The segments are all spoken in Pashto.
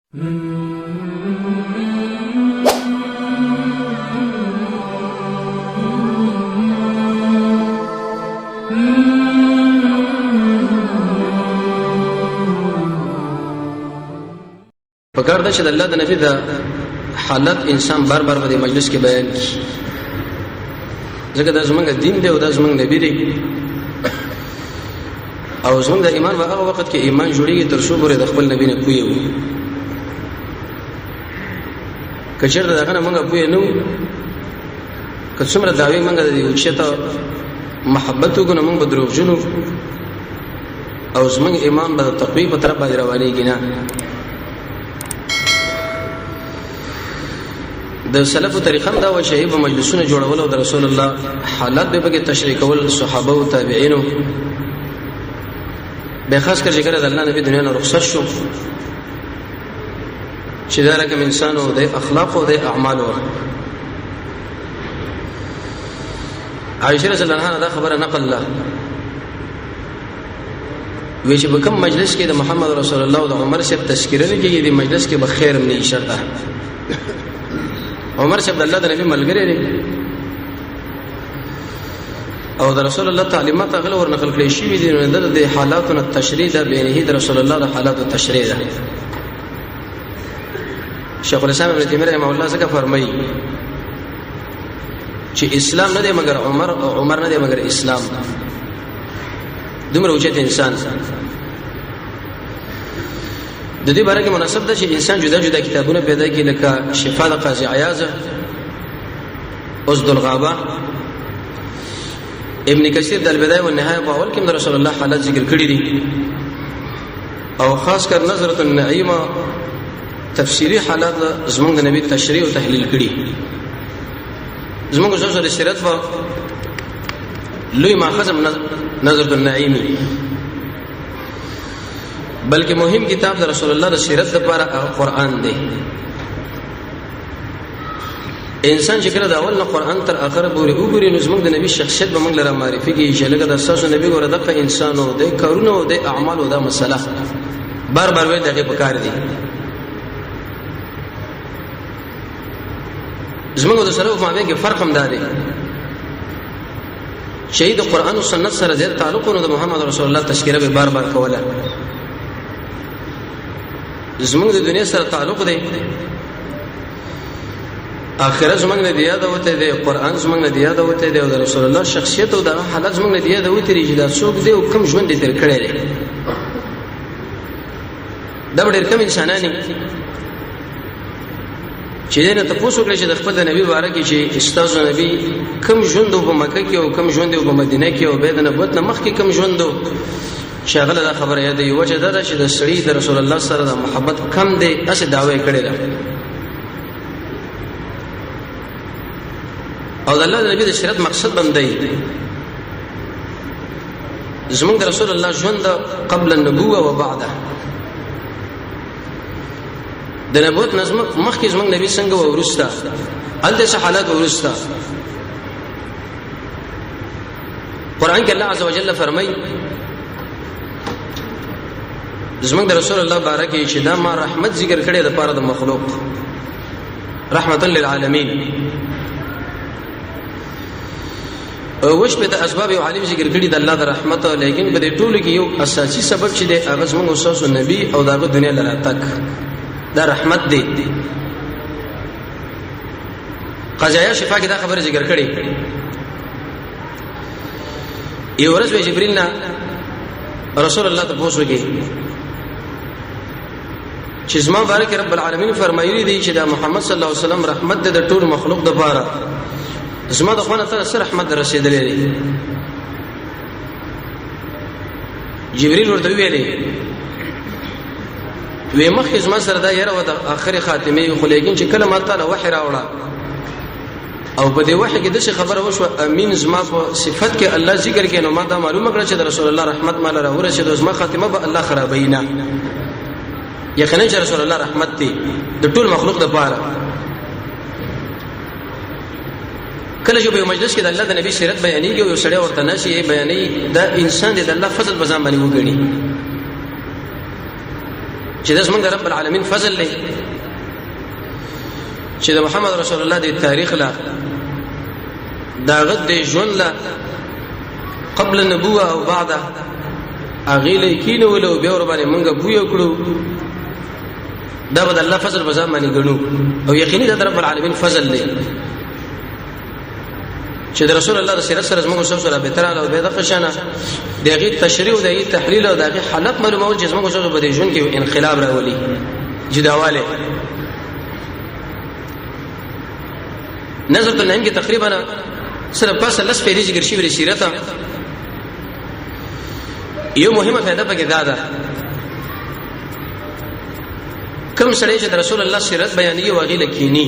پکار ده چې د الله د نبی د حالت انسان بار بار په دې مجلس کې بیان کړي، ځکه دا زمونږ دین دی او دا زمونږ نبی دی، او زمونږ د ایمان په هغه وخت کې ایمان جوړیږي تر څو پورې د خپل نبی نه پوه یو. که چېرته دغه نه مونږ پوه نه وو، که څومره دعوې مونږ د دې اوچته محبت وکړو، نو مونږ به دروغجن وو او زمونږ ایمان به د تقوی په طرف باندې روانېږي نه. د سلفو طریقه هم دا وه چې هغوی به مجلسونه جوړول او د رسول الله حالات به پکې تشریح کول، صحابه او تابعینو به، خاص کر چې کله د الله نبي دنیا نه رخصت شو، چې دا رقم انسان او د اخلاق او د اعمالو. عائشه رضی الله عنها دا خبره نقل له وی چې په کوم مجلس کې د محمد رسول الله او د عمر صاحب تذکره نه کېږي، د مجلس کې به خیر نه شرطه. عمر صاحب د الله د نبی ملګری دی او د رسول الله تعلیمات هغه ور نقل کړی شوی دی، نو د حالاتو نه تشریح ده، بینه د رسول الله د حالاتو تشریح ده. شیخ الاسلام ابن تیمیه رحمه الله څخه فرمایي چې اسلام نه دی مګر عمر، او عمر نه دی مګر اسلام. دومره اوچت انسان. د دې باره کې مناسب ده چې انسان جدا جدا کتابونه پیدا کړي، لکه شفا د قاضي عیاض، اسد الغابه، ابن کثیر د البدایه والنهایه په اول کې د رسول الله حالت ذکر کړی دي، او خاص کر نظرة النعیمه تفسیری حالات زمونږ د نبی تشریح او تحلیل کړي. زمونږ زوزر سیرت په لوی ماخذ نظرة النعیمی، بلکې مهم کتاب د رسول الله د سیرت لپاره قرآن دی. انسان چې کله د اول نه قرآن تر اخره پورې وګوري، نو زموږ د نبی شخصیت به موږ لره معرفي کېږي چې لکه د ستاسو نبی ګوره دغه انسان او د کارونو او د اعمالو دا مسله بار بار ویل دغه پکار دی. زموږ د سره په مابین کې فرق هم دا دی چې د قرآن او سنت سره زیات تعلق، نو د محمد رسول الله تذکره به بار بار کوله. زموږ د دنیا سره تعلق دی، اخرت زمونږ نه دی یاد وته دی، قرآن زمونږ نه دی یاد وته دی، او د رسول الله شخصیت او د حالت زمونږ نه دی یاد وته دی چې دا څوک دی او کوم ژوند دی تیر کړی دی. دا ډېر کم انسانان چې نه تاسو وکړي چې د خپل نبی باره کې چې استاد نبی کم ژوند په مکه کې او کم ژوند په مدینه کې او بيد نبوت نه مخکې کم ژوند، شغله دا خبره یادې وجه ده چې د سړي د رسول الله سره د محبت کم دی، اسه داوی کړی ده. او د الله د نبی د شریعت مقصد بندي زمونږ د رسول الله ژوند قبل النبوه و بعده، د نبوت نظم مخکې زمونږ نبی څنګه و ورسته هلته څه حالات ورسته. قرآن کې الله عز وجل فرمایي زمونږ د رسول الله بارکه چې دا ما رحمت ذکر کړی د پاره د مخلوق، رحمتا للعالمین. وش په د اسباب یو عالم ذکر کړی د الله د رحمت، لیکن په دې ټولو کې یو اساسي سبب چې دی هغه زمونږ استاد نبی او دغه دنیا لره تک دا رحمت دی. قضایا شفا کې دا خبره ذکر کړې. یو ورځ جبرئیل نه رسول الله ته پوښتنه وکړي چې زما بارک رب العالمین فرمایلی دی چې دا محمد صلی الله علیه وسلم رحمت دی د ټول مخلوق د پاره، زما د خوانه تر سره رحمت رسیدلې دی. جبرئیل ورته ویلې وی مخکې زما سره دا یره و د اخري خاتمه، خو لیکن چې کله ما تعالی وحی راوړه او په دې وحی کې د څه خبره وشوه، امین زما په صفت کې الله ذکر کې، نو ما دا معلومه کړه چې د رسول الله رحمت مال را ورسېد، زما خاتمه به الله خرابوي نه. یقینا چې رسول الله رحمت دی د ټول مخلوق د پاره. کله چې په مجلس کې د الله د نبی سیرت بیانېږي او یو سړی ورته نشي بیانې، دا انسان دی د الله فضل په ځان باندې وګڼي. چې د زمونږ رب العالمین فضل دی چې د محمد رسول الله د تاریخ لا داغه د ژوند لا قبل النبوه او بعد هغه لیکینولو به ور باندې مونږ پوی کړو. دا به د الله فضل په ځان باندې ګڼو او یقیني د رب العالمین فضل دی چې د رسول الله د سیرت سره زموږ سره سره به تر او به د قشانه د هغه تشریح او د هغه تحلیل او د هغه حالت معلومول چې زموږ سره په دې ژوند کې انقلاب راولي جداواله. نظر النعیم کې تقریبا صرف پس لس پیری ذکر شوی دی سیرت. یو مهمه فائدہ پکې دا ده، کوم سړی چې د رسول الله سیرت بیانوي او هغې لکیني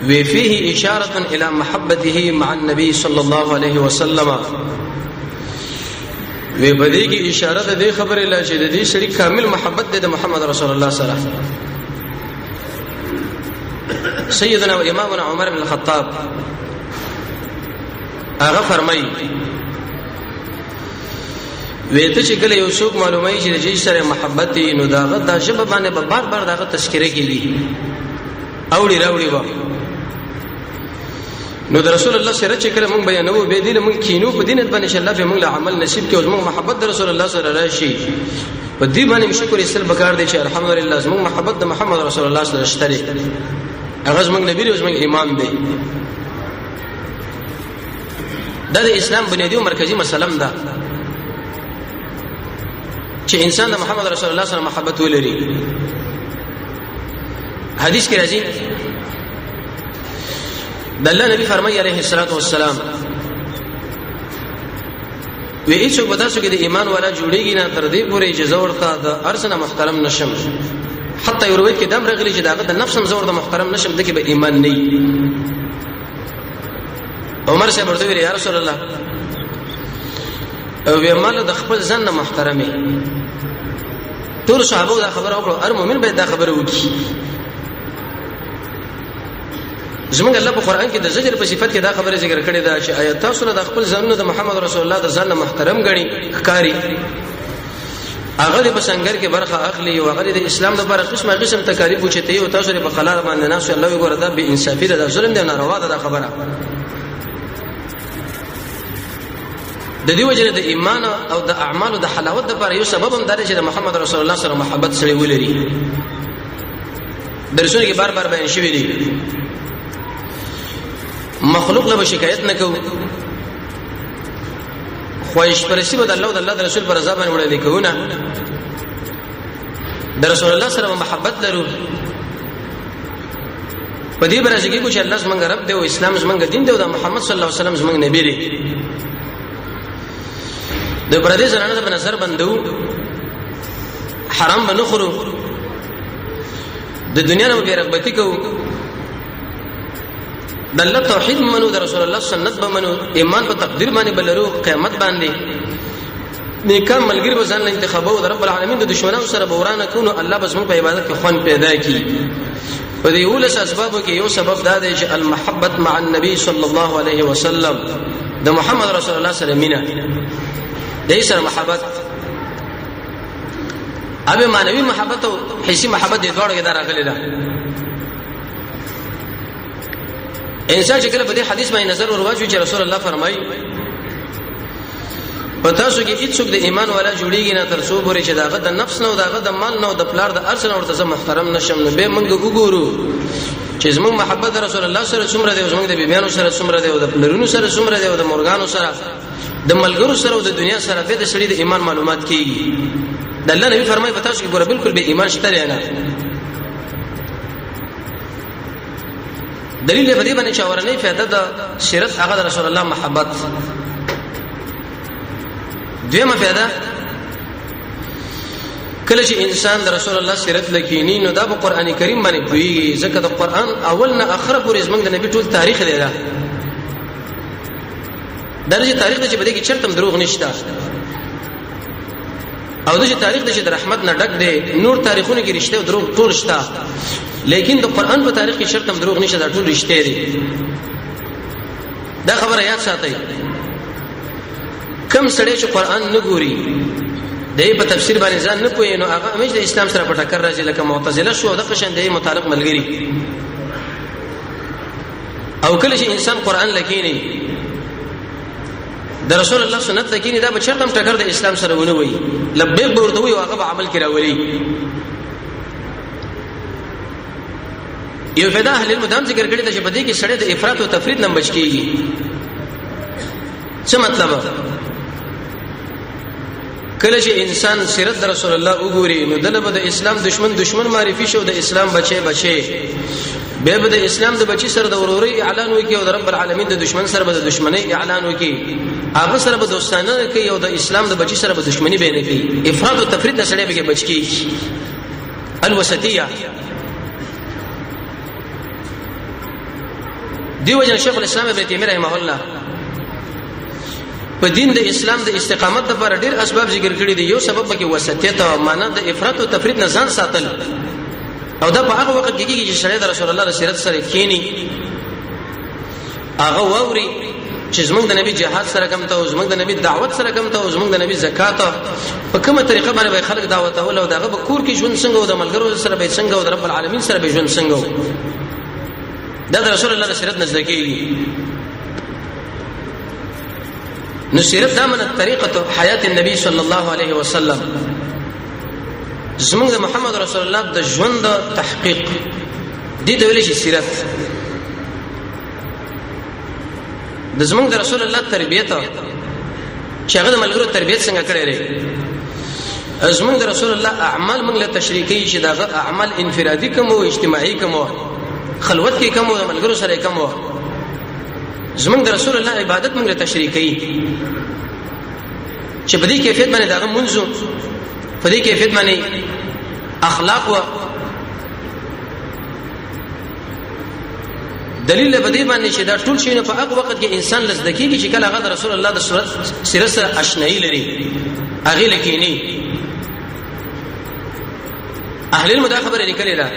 وی فيه اشاره الى محبته مع النبي صلى الله عليه وسلم، وی بده کی اشاره د دې خبرې لا چې د دې سړي کامل محبت د محمد رسول الله سره. سيدنا و امامنا عمر بن الخطاب هغه فرمایي ویته چې کله یو څوک معلومه چې د جیش سره محبت دی نو داغه د ژبه باندې به بار بار داغه تذکره کیږي اوړي راوړي و. نو د رسول الله سره چې کله مونږ بیانو به دې مونږ کینو په دینت باندې چې الله به مونږ له عمل نصیب کړي او مونږ محبت د رسول الله سره راشي، په دې باندې شکر یې سر بکار دی چې الحمدلله زموږ محبت د محمد رسول الله سره شته دی، هغه زموږ نبی دی، زموږ امام دی. دا د اسلام بنیادی او مرکزی مسله ده چې انسان د محمد رسول الله سره محبت ولري. حدیث کې راځي د الله نبی فرمایي عليه الصلاه والسلام وی هیڅوک به تاسو کې د ایمان والا جوړیږي نه تر دې پورې چې زه ورته د ارسنه محترم نشم. حتی یو روایت کې دم راغلی چې داغه د نفس هم زه ورته محترم نشم، دکې به ایمان نه. عمر صاحب ورته ویل یا رسول الله او وی مال د خپل ځان نه محترمه. ټول صحابه دا خبره وکړه، هر مؤمن به دا خبره وکړي. زمونږ الله په قران کې د زجر په صفت کې دا خبره ذکر کړې ده چې آیا تاسو د خپل ځانونو د محمد رسول الله د ځان نه محترم غني ښکاری، هغه په سنگر کې برخه اخلي او هغه د اسلام لپاره قسمه قسم تکالیف اوچتي او تاسو په قلار باندې ناس الله وګوره دا بے انصافي ده، ظلم دی، ناروا ده دا خبره. د دې وجه د ایمان او د اعمالو د حلاوت لپاره یو سبب هم دا دی چې د محمد رسول الله سره محبت سره ولري. درسونه کې بار بار بیان شوی دی، مخلوق له شکایت نه کوو، خواهش پرستی به د الله او د الله د رسول پر رضا باندې وړاندې کوو نه، د رسول الله سره محبت لرو، په دې برازي کې چې الله زمونږ رب دی او اسلام زمونږ دین دی او د محمد صلی الله علیه وسلم زمونږ نبی دی. د پردې زنانه په نظر بندو، حرام به نه خورو، د دنیا نه به رغبتی کوو، د الله توحید منو، د رسول الله سنت به منو، ایمان په تقدیر باندې بلرو، قیامت باندې نیکان ملګری به ځان انتخابو، د رب العالمین د دشمنانو سره به ورانه کونو، الله به زموږ په عبادت کې خوند پیدا کړي. په دې ولس اسبابو کې یو سبب دا دی چې المحبت مع النبي صلی الله علیه وسلم، د محمد رسول الله سره مینا، د سره محبت، ابه معنوي محبت او حسي محبت دې دواړو کې دا راغلي ده. انسان چې کله په دې حدیث باندې نظر ورواچوي چې رسول الله فرمایي په تاسو کې هیڅوک د ایمان والا جوړیږي نه تر څو پورې چې داغه د نفس نه او داغه د مال نه او د پلار د ارث نه ورته زه محترم نشم، نو به موږ وګورو چې زموږ محبت رسول الله سره څومره دی، زموږ د بیبیانو سره څومره دی، او د پلرونو سره څومره دی، او د مورګانو سره، د ملګرو سره، او د دنیا سره به د سړي د ایمان معلومات کیږي. د الله نبی فرمایي په تاسو کې ګوره بالکل به ایمان شته نه. دلیل په دې باندې چې اورنۍ فائدہ د سیرت هغه د رسول الله محبت. دویمه فائدہ کله چې انسان د رسول الله سیرت لکینی نو دا په قران کریم باندې پوهیږي، ځکه د قران اول نه اخره پورې زمونږ د نبی ټول تاریخ دی. دا درجه تاریخ دی چې په دې کې چرته دروغ نشته، او د تاریخ د چې د رحمت نه ډک دی. نور تاریخونو کې رښتیا او دروغ ټول شته، لیکن د قران په تاریخ کې چرته دروغ نشته، دا ټول رښتیا دي. دا خبره یاد ساتئ، کم سړی چې قران نه ګوري د په تفسیر باندې ځان نه پوهې، نو هغه همیش د اسلام سره په ټکر راځي، لکه معتزله شو او د قشن د متعلق ملګری. او کله چې انسان قران لکینی، د رسول الله سنت لکینی، دا به چرته هم ټکر د اسلام سره ونه وي، لبیک به ورته وي او هغه به عمل کې راولي. یو فدا اهل علم دام ذکر کړی چې په دې کې سړی د افراط او تفرید نه بچ کیږي. څه مطلب؟ کله چې انسان سیرت د رسول الله وګوري، نو دله به د اسلام دشمن دشمن معرفي شو، د اسلام بچي بچي، به به د اسلام د بچي سره د وروري اعلان وکي او د رب العالمین د دشمن سره به د دشمنی اعلان وکي، هغه سره به دوستانه کوي او د اسلام د بچي سره به دشمنی به نه کوي. افراط او تفرید نه سړی به بچ کیږي. الوسطیه دیو جن شیخ الاسلام ابن تیمیه رحمه الله په دین د اسلام د استقامت لپاره ډیر اسباب ذکر کړی دي. یو سبب پکې وسطیت او معنا د افراط او تفرید نه ځان ساتل، او دا په هغه وخت کې کیږي چې سړی د رسول الله د سیرت سره کینی، هغه ووري چې زمونږ د نبی جهاد سره کم ته، زمونږ د نبی دعوت سره کم ته، زمونږ د نبی زکات په کومه طریقه باندې به خلک دعوت اول، او دغه به کور کې ژوند څنګه، او د ملګرو سره به څنګه، او د رب العالمین سره به ژوند څنګه. دا د رسول الله سیرت نزد کیږي. نو سیرت دا من طریقه حیات النبی صلی الله علیه وسلم، زمونږ د محمد رسول الله د ژوند تحقیق دې ته ویل شي سیرت. د زمونږ د رسول الله تربیت، چې هغه د ملګرو تربیت څنګه کړی دی، زمونږ د رسول الله اعمال موږ له تشریح کوي چې داغه اعمال انفرادي کوم او اجتماعي کوم، خلوت کې کوم او ملګرو سره کوم. زمونږ د رسول الله عبادت موږ له تشریح کوي چې په دې کیفیت باندې داغه منځو، په دې کیفیت باندې اخلاق و دلیل په دې باندې چې دا ټول شیونه په هغه وخت کې انسان لزد کیږي چې کله هغه د رسول الله د صورت سیرت سره اشنایی لري، هغه لکینی. اهل علم دا خبره لیکلې ده،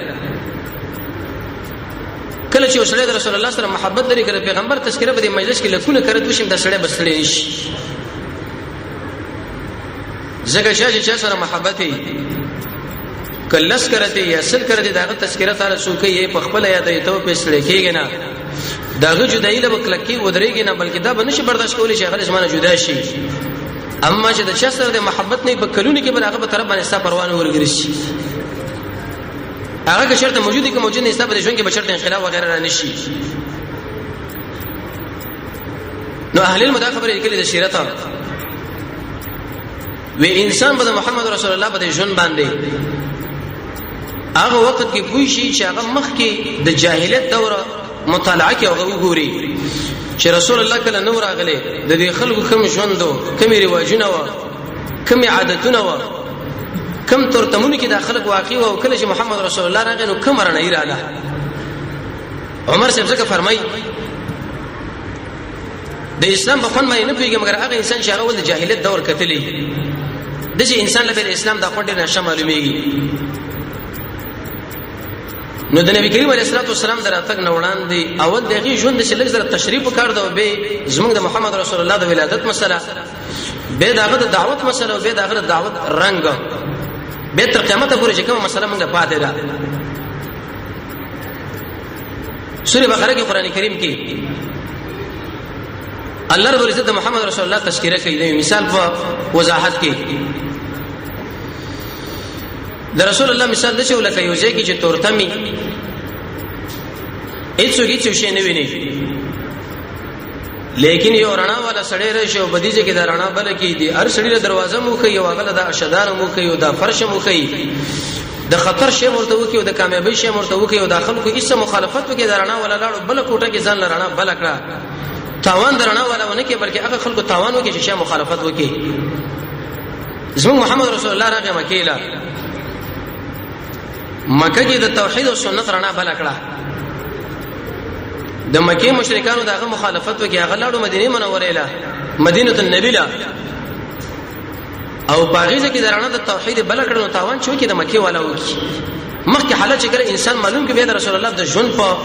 کله چې وسړی د رسول الله سره محبت لري، کله پیغمبر تذکرہ په دې مجلس کې لکونه کرت وشم، دا سړی بسړی نشي، ځکه چې چا سره محبت وي، کلس کرته یا سل کرته، داغه تذکرہ تعالی څوک یې په خپل یاد ته په سړی کېږي نه، داغه جدایي له کلکی ودرېږي نه، بلکې دا به نشي برداشت کولی چې هغه زمانه جدا شي. اما چې د چا سره د محبت نه، په کلونو کې به هغه په طرف باندې ستا پروا نه ورګرځي. هغه که شرط موجود که موجود نه، ستا په ژوند کې به شرط انقلاب وغیرہ را نشي. نو اهل علم دا خبره لیکلې د سیرت وی، انسان به محمد رسول الله په ژوند باندې هغه وخت کې پوه شي چې هغه مخ کې د جاهلیت دوره مطالعه کې هغه وګوري چې رسول الله کله نو راغله، د دې خلکو کوم ژوندو، کوم رواجونه و، کوم عادتونه و، کوم ترتمونه کې د خلک واقع و، او کله چې محمد رسول الله راغی نو کوم رڼا یې رااله. عمر صاحب ځکه فرمایي، د اسلام په خوند باندې نه پوهېږي مګر هغه انسان چې هغه ول د جاهلیت دور کتلی، د چې انسان له اسلام د خوند نه شمه معلومیږي. نو د نبی کریم علیه الصلاه والسلام دراتګ نه وړاندې اول دغه ژوند چې لږ زره تشریح وکړ دا، به زموږ د محمد رسول الله د ولادت مسله، به داغه د دعوت مسله، به داغه د دعوت رنگ، به تر قیامت پورې چې کومه مسله موږ پاتې ده. سورہ بقره کې، قران کریم کې الله رب العزت محمد رسول الله تذکرہ کوي د مثال په وضاحت کې. د رسول الله مثال د چې ولکه یو ځای کې چې تورتمي، هیڅوک هیڅ شی نه ویني، لیکن یو رڼا والا سړی راشي او بدیجه کې دا رڼا بل کې دی، هر سړی له دروازه مو کوي او هغه د اشدار مو کوي او د فرش مو کوي، د خطر شی مرته وکي او د کامیابی شی مرته وکي، او د خلکو هیڅ مخالفت وکي. د رڼا والا لاړو بل کوټه کې ځان لرڼا بل کړه، تاوان د رڼا والا ونه کې، بلکې هغه خلکو تاوان وکي چې شی مخالفت وکي. زموږ محمد رسول الله راغی مکه له، مکه کې د توحید او سنت رڼا بل کړه. د مکه مشرکانو دغه مخالفت وکي، هغه لاړو مدینه منوره له، مدینه النبی له، او باغیزه کې درانه د توحید بل کړه. نو تاوان چې وکي د مکه والا وکي. مخکې حالت چې کله انسان معلوم کې به د رسول الله د ژوند په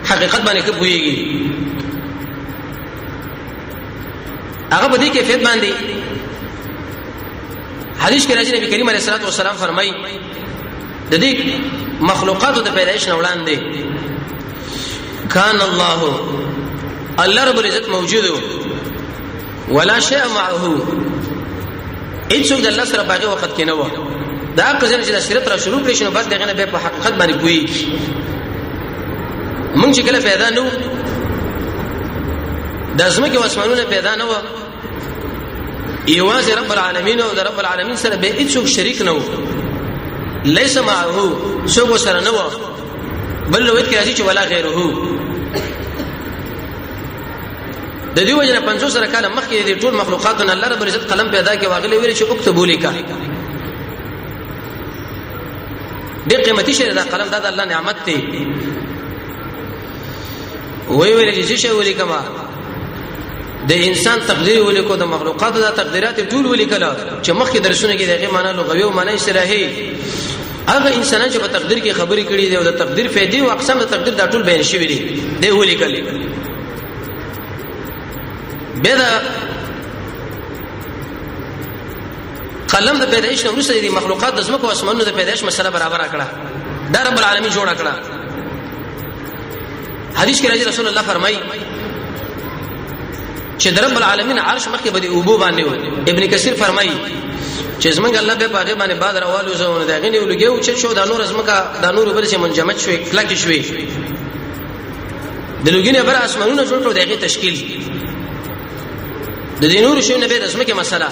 حقیقت باندې کې پوهیږي، هغه په دې کیفیت باندې حدیث کې راځي، نبی کریم علیه الصلاه والسلام فرمایي، د دې مخلوقاتو د پیدایش نه وړاندې کان الله، الله رب العزت موجود، ولا شيء معه، هیڅوک د الله سره باغی وخت کې نه و. دا قضیه چې د سیرت را شروع کړی شنو، بس دغه نه به په حقیقت باندې پوي. مونږ چې کله پیدا نو، د ازمکه واسمانونه پیدا نه و، یوازې رب العالمین او د رب العالمین سره به هیڅوک شریک نه و، ليس معه، څوک سره نه و. بل روایت کې راځي چې ولا غیره. د دې وجه نه 50 سره کاله مخکې د ټول مخلوقاتو نه الله رب العزت قلم پیدا کړ، واغلی ویل چې اكتبوا لیکا. ډېر قیمتي شی دا قلم، دا د الله نعمت دی. وی ویل چې شی ولیکما، د انسان تقدیر ولیکو، د مخلوقاتو د تقدیرات ټول ولیکل، چې مخکې درسونه کې دغه معنی لغوي او معنی اصطلاحي، هغه انسانان چې په تقدیر کې خبرې کړې دي او د تقدیر فائدې او اقسام د تقدیر، دا ټول بیان شوی دي، دی ولیکل. به دا قلم د پیدایش نه وروسته د مخلوقات د زمکو اسمانونو د پیدایش مسله برابر کړه، دا رب العالمین جوړ کړه. حدیث کې راځي، رسول الله فرمایي چې د رب العالمین عرش مخکې به د اوبو باندې و. ابن کثیر فرمایي چې زمونږ الله به پاغه باندې باد راوالو زونه، دا غنی ولګیو چې شو، دا نور زمکه دا نور بل چې منجمد شوي، کلک شوي، د لوګینه بر اسمانونه جوړ کړو، دغه تشکیل د دې نور شو نه به د زمکه مسله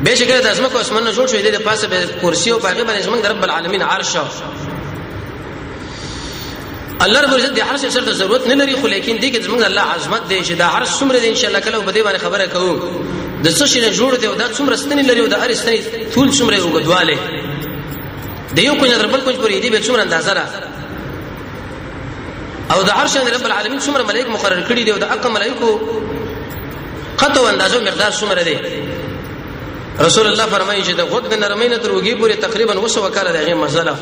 به چې د زمکه اسمانونه جوړ شو، د پاسه به کرسی او پاغه باندې زمونږ رب العالمین عرش. الله رب العزت د عرش سره ضرورت نه لري، خو لیکن دې کې زمونږ الله عظمت دی چې دا عرش څومره دی. ان شاء الله کله په دې باندې خبره کوو، د څه شي نه جوړ دی او دا څومره ستنې لري او د هر ستنې طول څومره وګدواله، د یو کنج تر بل کنج پورې دی به څومره اندازه را، او د عرش رب العالمین څومره ملائک مقرر کړي دي او د اقا ملائکو قطو اندازو مقدار څومره دی. رسول الله فرمایي چې د غوږ د نرمۍ نه تر وګي پورې تقریبا 200 کاله دغه مزله،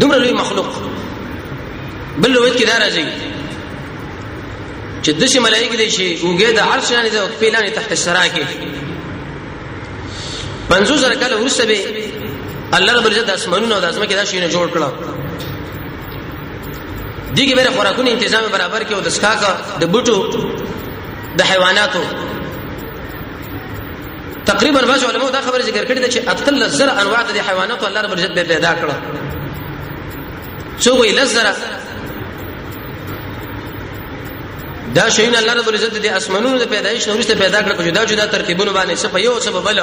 دومره لوی مخلوق. بل روایت کې دا راځي چې د شي ملائکه دي چې وګي د عرش لاندې د پیلانې تحت السرا کې. 50 زره کاله وروسته به الله رب العزت د اسمانونو او د ازمکه دا شیونه جوړ کړه. دغه به خوراکونو تنظیم برابر کې او د سکاکا، د بوټو، د حیواناتو. تقریبا بعض علماء دا خبره ذکر کړې ده چې اتل زره انواع د حیواناتو الله رب العزت به پیدا کړه، څو وی لزره. دا شیونه الله رب العزت د اسمانونو د پیدایش نو وروسته پیدا کړ په جدا جدا ترتیبونو باندې، څه په یو څه په بل.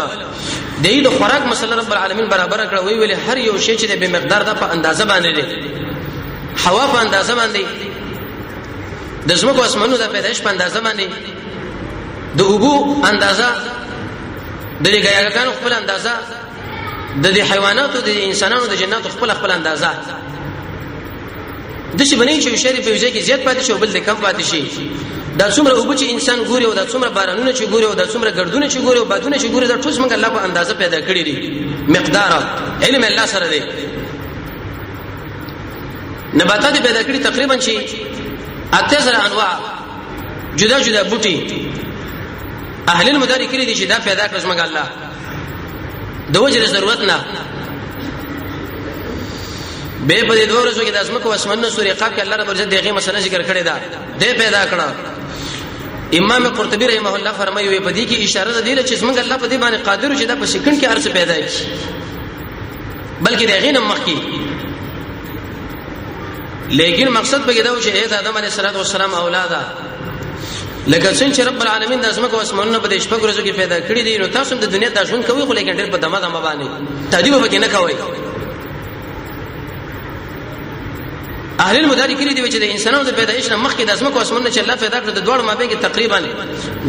د دې د خوراک مسله رب العالمین برابر کړ، وی ویل هر یو شی چې به مقدار ده، په اندازه باندې دی، هوا په اندازه باندې، د زمکو اسمانونو د پیدایش په اندازه باندې، د اوبو اندازه، د دې ګیاګانو خپل اندازه، د دې حیواناتو، د انسانانو، د جناتو خپل خپل اندازه. د څه بنې چې شری په وجه کې زیات پاتې شي او بل د کم پاتې شي. دا څومره اوبه چې انسان ګوري او دا څومره بارانونه چې ګوري او دا څومره ګردونه چې ګوري او بادونه چې ګوري، دا ټول څنګه الله په اندازه پیدا کړی دي، مقدار علم الله سره دی. نباتات پیدا کړی تقریبا چې 8000 انواع جدا جدا بوټي، اهل المدارک کړي دي چې دا پیدا کړ زموږ الله د وجه ضرورت نه. به په دې دوه ورځو کې د ازمکو اسمنو سورې قاف کې الله رب العزت دغه مسله ذکر کړې ده، دې پیدا کړه. امام قرطبي رحمه الله فرمایي، وي په دې کې اشاره ده چې زمونږ الله په دې باندې قادر چې دا په سکند کې ارڅ پیدا کړي، بلکې دغه نه مخکې. لیکن مقصد به دا و چې اې آدم علیه السلام اولاده، لکه څنګه چې رب العالمین د ازمکو اسمانونو په دې شپږ ورځو کې پیدا کړی دي، نو تاسو د دنیا د ژوند کوئ، خو لیکن ډېر په دمه دمه باندې تادیب به کې نه کوئ. اهل المدارک کړي دي چې د انسانانو د پیدایش نه مخکې د ازمکو اسمانونو چې الله پیدا کړ، د دواړو مابین کې تقریبا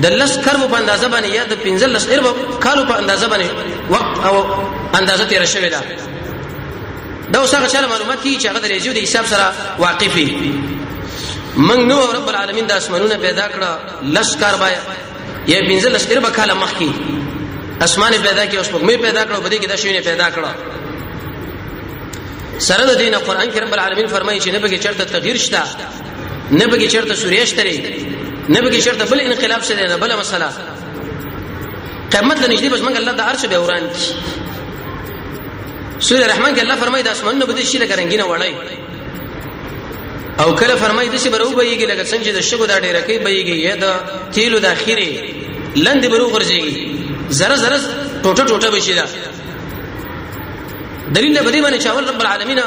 د لس کربو په اندازه باندې یا د 15 ارب کالو په اندازه باندې وخت او اندازه تیر شوې ده. دا اوس هغه چاله معلومات کیږي چې هغه د ریزیو د حساب سره واقف وي. من نو رب العالمین د اسمانونه پیدا کړه لس کار بای یا 15 ارب کاله مخکې اسمان پیدا کړ، اوس مې پیدا کړو، په دې کې د شیونه پیدا کړه. سره د دین قران کې رب العالمین فرمایي چې نه به چرته تغییر شته، نه به چرته سورې شته، نه به چرته بل انقلاب شته، نه بل مسله. قیامت له نږدې بس موږ الله د عرش به وران کی. سورہ رحمان کې الله فرمایي د اسمانونو به دې شي لکه رنگینه وړی، او کله فرمایي د شي برو بهږي لکه څنګه چې د شګو دا ډیره کې بهږي یا د تیلو د اخیری لند برو غورځيږي، زره زره ټوټه ټوټه بشي. دا دلیل به دې باندې چې اول رب العالمین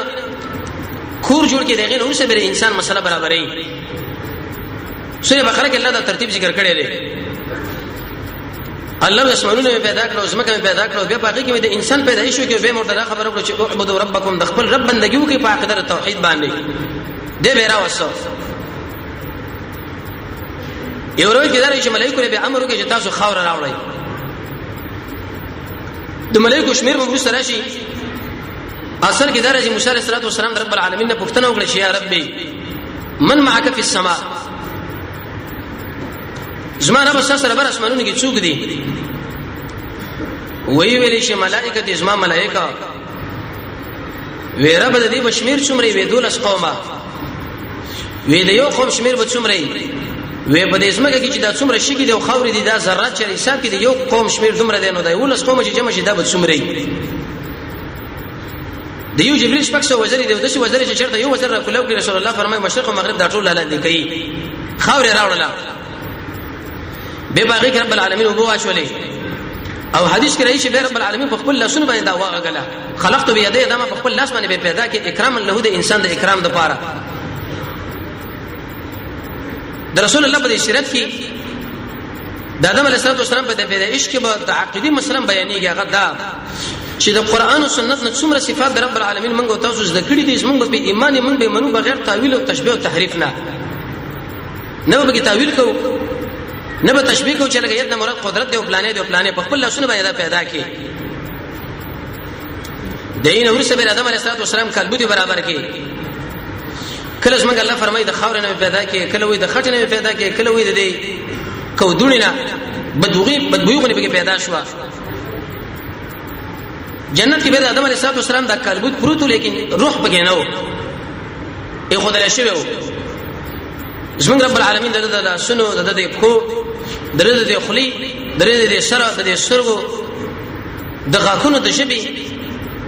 کور جوړ کې دغه نور سره انسان مسله برابرې. سورہ بقره کې الله دا ترتیب ذکر کړی دی. الله د اسمانونو پیدا کړو، زمکه پیدا کړو، بیا پاګه کې د انسان پیدایش کې به مرته خبره کړو چې اعبدوا ربکم، د خپل رب بندګي وکړي په عقیده توحید باندې دې به راوسو. یو روایت کې دا چې ملائکه به امر وکړي چې تاسو خاور راوړئ. د ملائکه شمیر به وروسته راشي. اصل کې دا چې موسی علیه السلام رب العالمین نه پوښتنه وکړه چې یا ربي من معك فی السماء، زما رب سره بر اسمانونو کې څوک دي؟ وی ویلې چې ملائکه دي، زما ملائکه. وی رب د دې بشمیر څومره؟ وی دولس قومه. وی د یو قوم شمیر به څومره؟ وی په دې ځمکه کې چې دا څومره شګې دي او خاورې دي، دا ذرات چې حساب کې د یو قوم شمیر دومره دی، نو دا یولس قوم چې جمع شي دا به څومره؟ د یو جبرئیل 600 وزرې دی، د څه وزرې چې چرته یو وزر را کولاو کې رسول الله فرمایي مشرق او مغرب دا ټول لاندې کوي. خاورې راوړله به باغی کې رب العالمین وبو واچولې. او حدیث کې راځي چې رب العالمین په خپل لاسونو باندې دا واغله، خلقت بيدی، دا ما په خپل لاس باندې پیدا کې اکرام له د انسان د اکرام د پاره. د رسول الله په سیرت کې د آدم علیه السلام په پیدایش کې به د عقیدی مسله بیانېږي. هغه دا چې د قران او سنت نه څومره صفات د رب العالمین موږ تاسو زده کړې دي، موږ په ایمان موږ به منو بغیر تاویل او تشبیه او تحریف نه، نه به تاویل کو، نه به تشبیه کو چې لکه ید نه مراد قدرت دی او پلانې دی او پلانې. په خپل لاسونو باندې دا پیدا کړي. دین ورسره به آدم علیه السلام کلبوتی برابر کړي. کله څنګه الله فرمایي د خاورې نه پیدا کړي، کله وي د خټې نه پیدا کړي، کله وي د دې کودونې نه بدوغي بدبوی غونې پکې پیدا شو. جنت کې به د آدم علیه السلام د کلبوت پروت، لیکن روح پکې نه و، یې خدای شوی و. زمونږ رب العالمین د د لاسونو، د د پښو، د د خلی، د د سره، د د سترګو، د غاښونو، د ژبې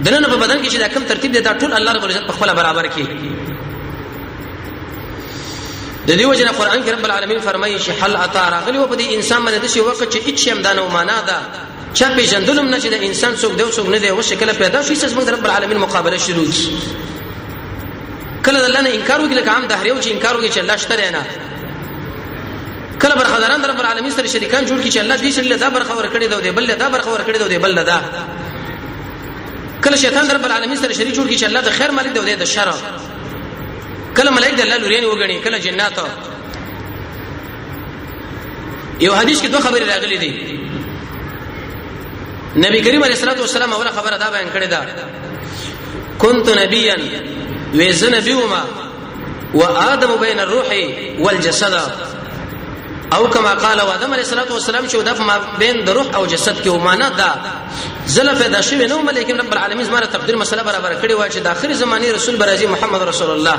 د نن په بدن کې چې دا کم ترتیب دی، دا ټول الله رب العزت په خپل برابر کړي. د دې وجه نه قران کې رب العالمین فرمایي چې حل اتا راغلی و په دې انسان باندې د شي وخت چې هیڅ هم دانه معنا ده چا پیژندلم نه چې د انسان څوک دی او څوک نه دی. او شکل پیدا شي چې زموږ رب العالمین مقابله شروع کی. کله د الله نه انکار وکړي لکه عام دهریو چې انکار وکړي چې الله شته نه، کله برخداران رب العالمین سره شریکان جوړ کړي چې الله دې سره دا برخه ورکړي دا دی بل دا برخه ورکړي دا دی بل دا. کله شیطان رب العالمین سره شریک جوړ کړي چې الله د خیر مالک دی او د شر. کله ملائک د الله لورین وګڼي، کله جنات. یو حدیث کې دوه خبرې راغلي دي. نبی کریم علیه الصلاه والسلام اوله خبره دا بیان کړې ده، كنت نبيا وزن نبی وما وادم بين الروح والجسد، او کما قال آدم علیه الصلاه والسلام چې د ما بین د روح او جسد کې ومانه ده زله پیدا شوی نو، لیکن رب العالمین زماره تقدیر مسله برابر کړی و چې د اخر زمانه رسول برازي محمد رسول الله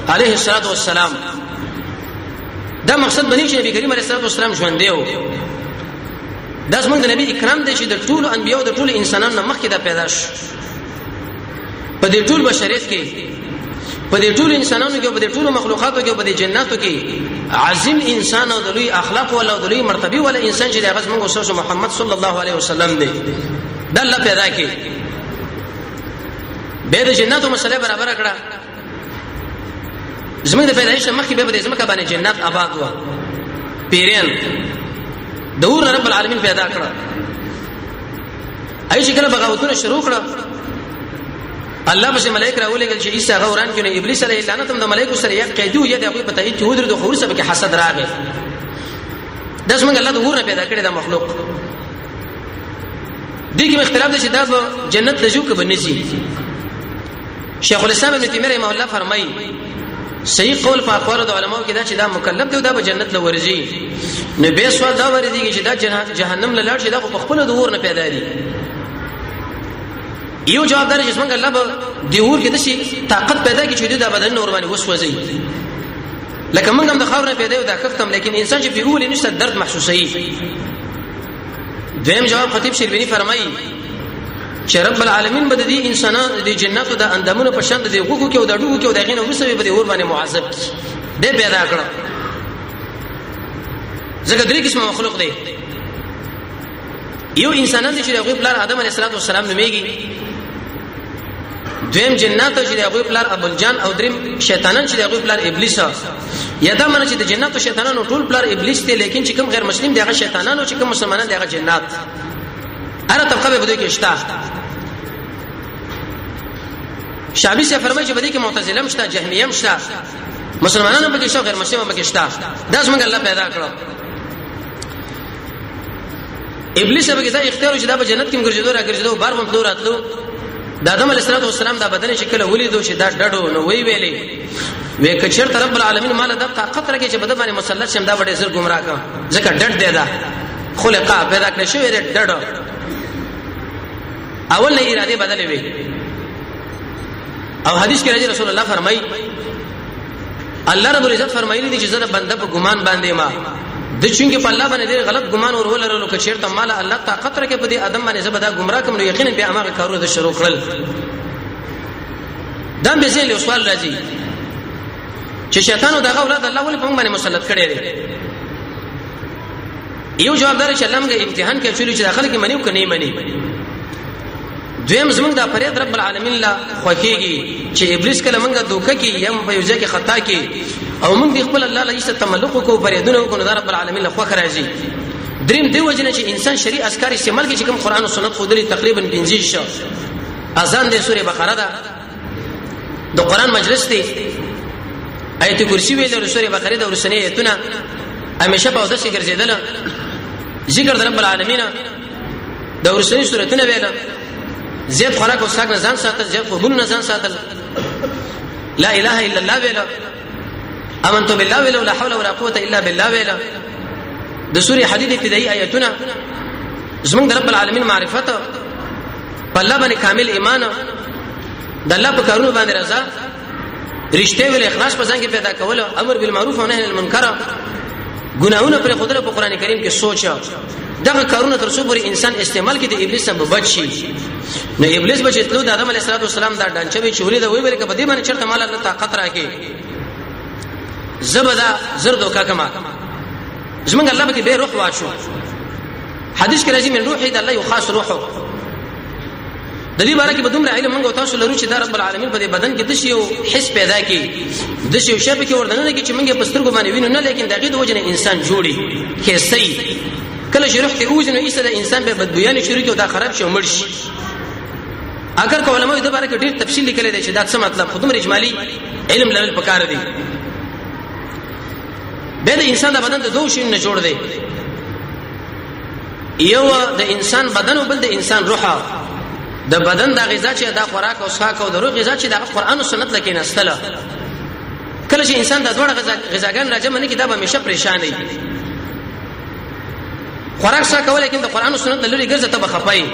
علیه الصلاه والسلام. دا مقصد بنی چې نبی کریم علیه الصلاه والسلام ژوند دی. دا زمونږ د نبی اکرام دی چې د ټولو انبیو د ټولو انسانانو نه مخکې دا پیدا شو. په دې ټول بشریت کې، په دې ټول انسانانو کې، په دې ټول مخلوقاتو کې، په دې جناتو کې عظیم انسان او د لوی اخلاق ولا او د لوی مرتبه ولا انسان چې هغه زمونږ استاد محمد صلی الله علیه وسلم دی، دا الله پیدا کړي. به د جناتو مسله برابر کړه. زمونږ د پیدایش مخکې به د زمکه باندې جنات آباد و، پیران د اور رب العالمین پیدا کړه. ای چې کله بغاوتونه شروع کړه، الله پسې ملائک راولېږل چې عیسی غوران کې، نو ابلیس علیه لعنت هم د ملائکو سره یک قیدو یا د هغوی په تایید کې ودرېد، خو وروسته پکې حسد راغی. دا زمونږ الله د اور نه پیدا کړی دا مخلوق. دې کې اختلاف دی چې دا به جنت ته ځو که به نه ځي. شیخ الاسلام ابن تیمیه رحمه الله فرمایي صحیح قول په اقوال د علماو کې دا چې دا مکلف دی او دا به جنت له ورځي. نو به سوال دا ورځي چې دا جهنم له لاړ شي، دا خو په خپل د اور نه پیدا دي. یو جواب دار چې څنګه الله به دی اور کې دشي طاقت پیدا کړي چې دا بدن نور باندې وسوځي، لکه موږ هم د خاورې پیدا یو دا کښتم، لیکن انسان چې په اول نشته درد محسوسوي. دویم جواب خطیب شربینی فرمایي چې رب العالمین به د دې انسانانو د جناتو د اندامونو په شان د دې غوښو کې او د ډوګو کې او د غینه وروسته به د اور باندې معذب کی به پیدا کړ. ځکه درې قسمه مخلوق دی. یو انسانان دي چې د هغوی پلار آدم علیه السلام نومېږي، دویم جنات چې د هغوی پلار ابوالجان، او دریم شیطانان چې د هغوی پلار ابلیس. یا دا معنی چې د جنات او شیطانانو ټول پلار ابلیس دی، لیکن چې کوم غیر مسلم دی هغه شیطانانو، چې کوم مسلمانان دی هغه جنات. هر طبقه به دوی کې شته. شعبي سے فرمایي چې په دې کې معتزله هم شته، جهمیه هم شته، مسلمانان هم پکې شته، غیر مسلمان هم پکې شته. دا څنګه الله پیدا کړو؟ ابلیس به دا اختیار چې دا په جنت کې ګرځیدو را ګرځیدو، بار هم تلو راتلو. د آدم علیه السلام دا بدن چې کله ولیدو چې دا ډډو، نو وی ویلې وې کچر رب العالمین مال دا طاقت راکې چې بدن باندې مسلط شم، دا وړې زر گمراه کا، ځکه ډډ دی، دا خلقا پیدا کړی شوی دی ډډ. اول نه اراده بدلې وي. او حدیث کې راځي رسول الله فرمایي، الله رب العزت فرمایلی دي چې زه د بنده په ګمان باندې ما د چونګې په الله باندې ډېر غلط ګمان ور ولرلو، که چیرته مال الله طاقت راکې په دې ادم باندې زبدا گمراه کوم، نو یقینا بیا هغه کارونه د شروع کړل. دا به ځین له سوال راځي چې شیطان او دغه اولاد الله ولې په موږ باندې مسلط کړي دي؟ یو جواب دار چې الله موږ امتحان کې چولې چې داخله کې منی او کني منی. دویم زمونږ د فریاد رب العالمین لا خوخیږي چې ابلیس کله موږ دوکه کې یم په یو ځای کې خطا کې او موږ د خپل الله لایسته تملق کو فریادونه کو، نو رب العالمین له خوخ راځي. دریم دی وجنه چې انسان شریع اسکار استعمال کې چې کوم قران او سنت خو درې تقریبا 25 شو، اذان د سورې بقره ده، د قران مجلس دی، آیت کرسی ویل، د سورې بقره د ورسنې ایتونه، همیشه په اودس کې ګرځیدل، ذکر د رب العالمین د ورسنې سورتونه ویل، زیات خوراک او څښاک نه ځان ساتل، زیات خوبونو نه ځان ساتل، لا اله الا الله ویل، امنت بالله ویل، لا حول ولا قوت الا بالله ویل، د سورې حدید ابتدایي آیتونه، زمونږ د رب العالمین معرفت، په الله باندې کامل ایمان، د الله په کارونو باندې رضا، رښتیا ویل، اخلاص په ځان کې پیدا کول، امر بالمعروف او نهی عن المنکر، ګناهونه پر خودله په قران کریم کې سوچ، دغه کارونه تر څو پورې انسان استعمال کړي د ابلیس نه بچ شي. نو ابلیس بچ تلو د آدم علیه السلام دا ډانچه به چولې دا وی ویل کبه دې باندې چرته مال الله طاقت راکې زبدا زر دوکا کما زمونږ الله به به روح واچو. حدیث کې راځي من روحي د الله یو خاص روح. د دې باره کې به دومره علم موږ تاسو لرو چې دا رب العالمین په دې بدن کې د شی یو حس پیدا کی، د شی یو شی په کې وردننه کې چې موږ په سترګو باندې وینو نه، لیکن دغه د وجنه انسان جوړي کیسي کله چې روح ته اوځي نو ایسه د انسان به بدبویان شروع کی او دا خراب شي او مړ شي. اگر که علماء د باره کې ډیر تفصیل لیکلی دی چې دا څه مطلب، خو دومره اجمالی علم لرل پکار دی. به د انسان د بدن د دوه شیونو نه جوړ دی، یو د انسان بدن او بل د انسان روح. د بدن د غذا چې دا خوراک او څښاک او د روح غذا چې د قرآن او سنت لکه نستله، کله چې انسان د دوه غذاګان راجمع نه کړي دا به همیشه پریشان وي. خوراک څه کول لیکن د قرآن او سنت لوري ګرځه ته بخپای،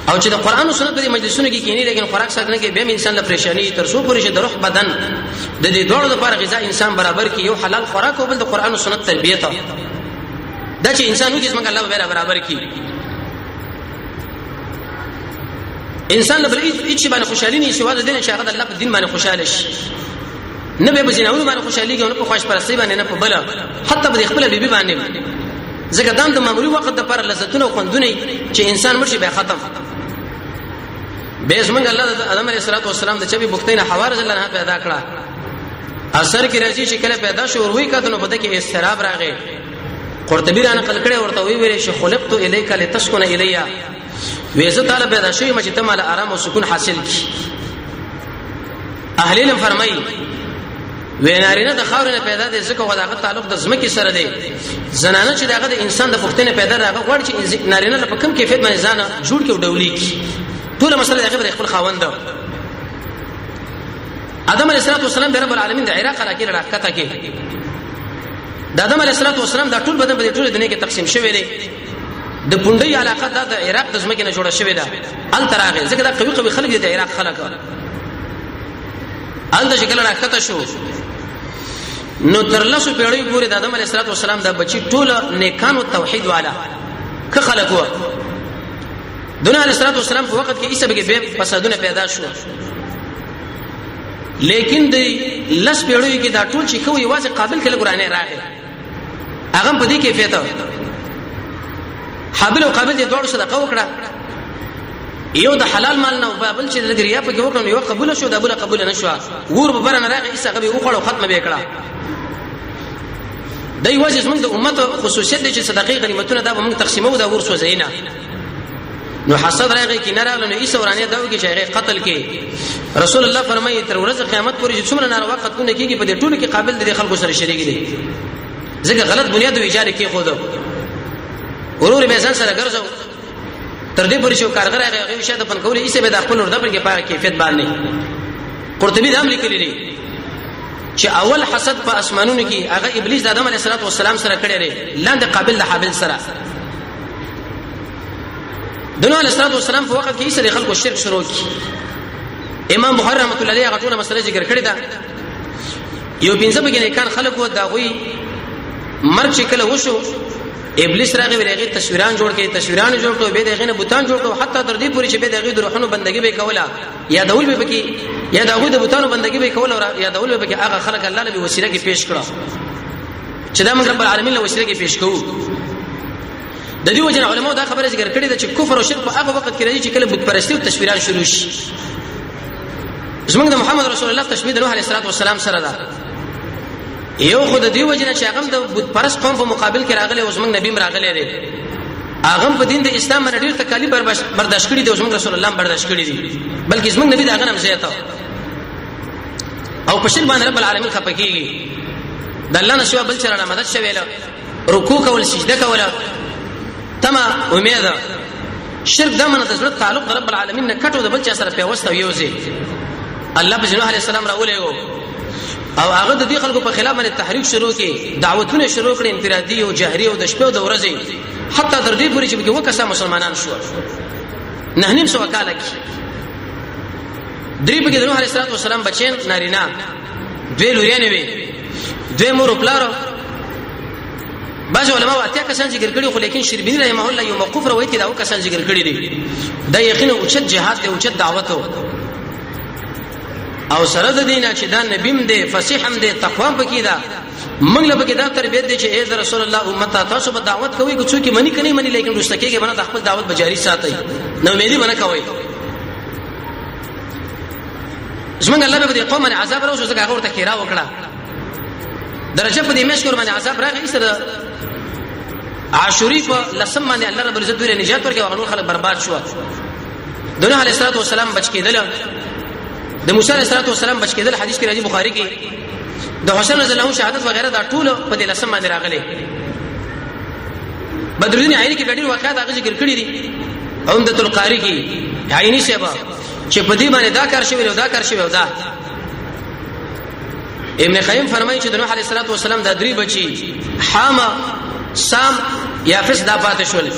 او چې د قرآن او سنت په مجلسونو کې کینی لیکن خوراک څه نه کې به انسان له پریشانی تر څو پورې چې د روح بدن د دې دوړو لپاره غذا انسان برابر کی، یو حلال خوراک او بل د قرآن او سنت تربیت، دا چې انسان وکړي څنګه الله به برابر کی. انسان له بل هیڅ باندې خوشحالي نه سوا د دین چې هغه د الله په دین باندې خوشاله شي، نه به بزیناونو باندې خوشحالي کوي، نه په خواش پرستی باندې، نه په بل، حتی په خپل بیبي باندې، ځکه دا د معمولی وخت د پر لذتونه او خوندونه چې انسان مرشي به ختم. به زمونږ الله د آدم علیه السلام د چبي بختینه حوا رضی الله عنها پیدا کړه. اثر کې راځي چې کله پیدا شو وروي کته نو په دې کې استراب راغی. قرطبي را نقل کړي ورته وی ویل چې خلقت الیک لتسكن الیا، وې زه تعالی پیدا شوی ما چې ته مال آرام او سکون حاصل کی. اهل علم فرمایي وې نارینه د خاورې نه پیدا دي ځکه دغه تعلق د زمکه سره دی، زنانه چې دغه د انسان د پښتنه پیدا راغه غواړي چې نارینه په کم کیفیت باندې ځان جوړ کې ډولې کی، ټول مسله دغه پر خپل خاوند. آدم علیه السلام د رب العالمین د عراق علاقې راکته کې د آدم علیه السلام د ټول بدن په ټول دنیا کې تقسیم شوی دی. د پوندې علاقه دا د عراق د ځمکې نه جوړه شوې ده. ال تراغه ځکه دا قوي قوي خلک دي د عراق خلک. ال د شکل راکته شو نو تر لسو پیړیو پورې د آدم علیه السلام د بچی ټول نیکانو توحید والا که خلک وو. د نوح علیه السلام په وخت کې ایسه به به فسادونه پیدا شو، لیکن د لس پیړیو کې دا ټول چې خو یوازې قابل کله قرانه راغی، هغه په دې کیفیت حابل او قابل دې دواړو صدقه وکړه، یو د حلال مال نه او بل چې د ریا په کې وکړ، یو قبول شو، د بل قبول نه شو. ور به برنه راغی، ایسه غوي وخړو، ختمه به کړه. د یوازې زمونږ د امت خصوصیت دی چې صدقې غنیمتونه دا به موږ تقسیمو، دا ور سوځینا. نو حسد راغی کې نه راغله، نو ایسه ورانه دا وکي چې هغه قتل کې. رسول الله فرمایي تر ورځې قیامت پورې چې څومره ناروا قتلونه کیږي، په دې ټولو کې قابل د خلکو سره شریک دي، ځکه غلط بنیاد او ایجاد کې خود ورور به ځان سره ګرځو. تر دې پورې چې کارګر هغه هغه شاته پن کولې، ایسه به د خپل ورده پر کې پاره کیفیت باندې. قرطبي دا هم لیکلي دي چې اول حسد په اسمانونو کې هغه ابلیس د آدم علیه السلام سره کړی دی، لاندې قابل د حابل سره. د نوح علیه السلام په وخت کې ایسه خلکو شرک شروع کی. امام بخاری رحمت الله علیه هغه ټوله مسله ذکر کړې ده. یو پنځه بګې نیکان خلک وو، دا غوي مرګ چې کله وشو، ابلیس راغی ورغه تصویران جوړ کړي، تصویران جوړ کړو، به دغه نه بوتان جوړ کړو، حتی تر دې پورې چې به دغه د روحونو بندګي به کوله، یا دول به پکې، یا دغه د بوتانو بندګي به کوله، یا دول به پکې. هغه خلک الله له وسیله کې پیش کړو چې دا موږ رب العالمین له وسیله کې پیش کوو. د دې وجه علماء دا خبره ذکر کړې ده چې کفر او شرک په هغه وخت کې راځي چې کله بت پرستی او تصویران شروع شي. زمونږ د محمد رسول الله تشبیه د نوح علیه السلام سره ده. یو خو د دې وجه نه چې هغه د بت پرست قوم په مقابل کې راغلی او زمونږ نبی راغلی دی، هغه په دین د اسلام باندې ډیر تکالیف برداشت کړي دي او زمونږ رسول الله برداشت کړي دي، بلکې زمونږ نبی دا غنم زیاته او په شرک باندې رب العالمین خپه کیږي. د الله نه سوا بل چا نه مدد شوی، رکوع کول، سجده کوله، تما امید. شرک دا منه د زړه تعلق د رب العالمین نه کټو، د بل چا سره پیوست او یوځي. الله په نوح علیه السلام راولېګو او هغه د دې خلکو په خلاف باندې تحریک شروع کړي، دعوتونه شروع کړي، انفرادي او جهري او د شپې او د ورځې، حتی تر دې پورې چې پکې وکسه مسلمانان شو. 950 کال کې درې پکې د نوح علیه السلام بچین نارینه، دوی لوریانې وي، دوی مور او پلار. بعض علماء اتیا کسان ذکر کړي، خو لیکن شربینی رحمه الله یو موقوف روایت کې دا کسان ذکر کړي دي. دا یقینا اوچت جهاد دی، اوچت دعوت او سره د دینه چې دا نبیم دی، فصیح هم دی، تقوا پکې ده. موږ له پکې دا تربیت دی چې ای د رسول الله امت، تاسو به دعوت کوئ، که څوک مني کني مني، لیکن رسته کېږي بنه، د خپل دعوت بجاری ساتي، نو امیدي بنه کوي. زمونږ الله به دې قوم باندې عذاب راوستو، ځکه هغه ورته خیرا وکړه. درجه په دې میاشت کې باندې عذاب راغی، سره عاشوري په لسم باندې الله رب العزت دوی نجات ورکړ او نور خلک برباد شو. د نوح علیه السلام بچ کېدل، د موسی علیه السلام بچ کېدل، حدیث کې راځي بخاری کې، د حسین رضی الله شهادت وغیرہ، دا ټول په دې لسم باندې راغلي. بدر الدین عینی کې ډېر واقعات هغه ذکر کړی دي، عمدۃ القاری کې عینی صاحب چې په دې باندې دا کار شوی او دا کار شوی او دا. ابن قیم فرمایي چې د نوح علیه السلام دا درې بچي حام، سام، یافس دا پاتې شول.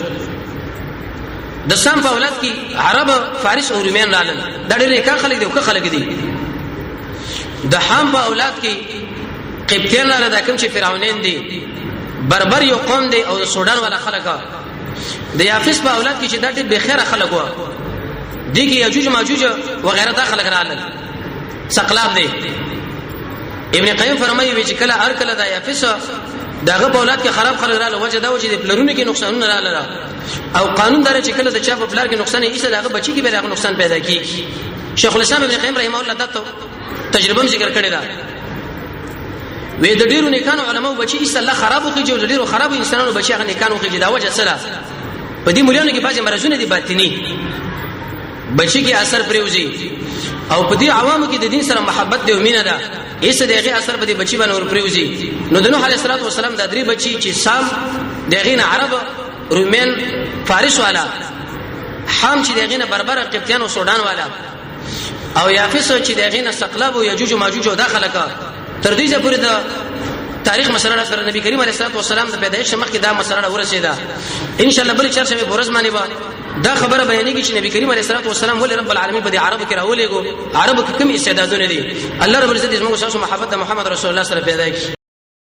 د سام په اولاد کې عرب، فارس او رومیان رالل، دا ډېر نیکان خلک دي او ښه خلک دي. د حام په اولاد کې قبطیان رااله، دا کوم چې فرعونین دي، بربر یو قوم دی او د سودان والا خلک. د یافس په اولاد کې چې دا ډېر بخیره خلک وو، دي کې یاجوج ماجوج وغیرہ دا خلک رالل، سقلاب دی. ابن قیم فرمایي چې کله هر کله دا یافس داغه په اولاد کې خراب خلک رااله، وجه دا و چې د پلرونو کې نقصانونه رااله، او قانون دار چې کله د چا په پلار کې نقصان یې، داغه بچی کې به داغه نقصان پیدا کیږي. شیخ الاسلام ابن قیم رحمه الله دا تجربه ذکر کړې ده، وې د ډیرو نیکانو علماو بچی ایسه الله خراب خو چې ډیرو خراب انسانانو بچی هغه نیکانو خو چې دا وجه سره په دې مليانو کې بعضې مرزونه دي باطني، بچی کې اثر پریوزي، او په دې عوامو کې د دین سره محبت دی او مینه ده، ایسه دغه اثر په دې بچی باندې ور پریوزي. نو د نوح علیه السلام د درې بچی چې سام دغه نه عرب، رومین، فارس والا، حام چې دغه نه بربر، قبطیان او سودان والا، او یافس چې دغه نه سقلاب او یجوج ماجوج او داخله کا، تر دې پورې د تاریخ مسله سره نبی کریم علیه الصلاه والسلام د پیدایش مخکې دا مسله ورسېده. ان شاء الله بل چرشنبه ورځ باندې با دا خبره بیانېږي چې نبی کریم علیه الصلاه والسلام ولې رب العالمین په دې عربو کې راولېګو، عربو کې کوم استعدادونه دي. الله رب العزت زموږ سره محبت محمد رسول الله سره پیدا کړي.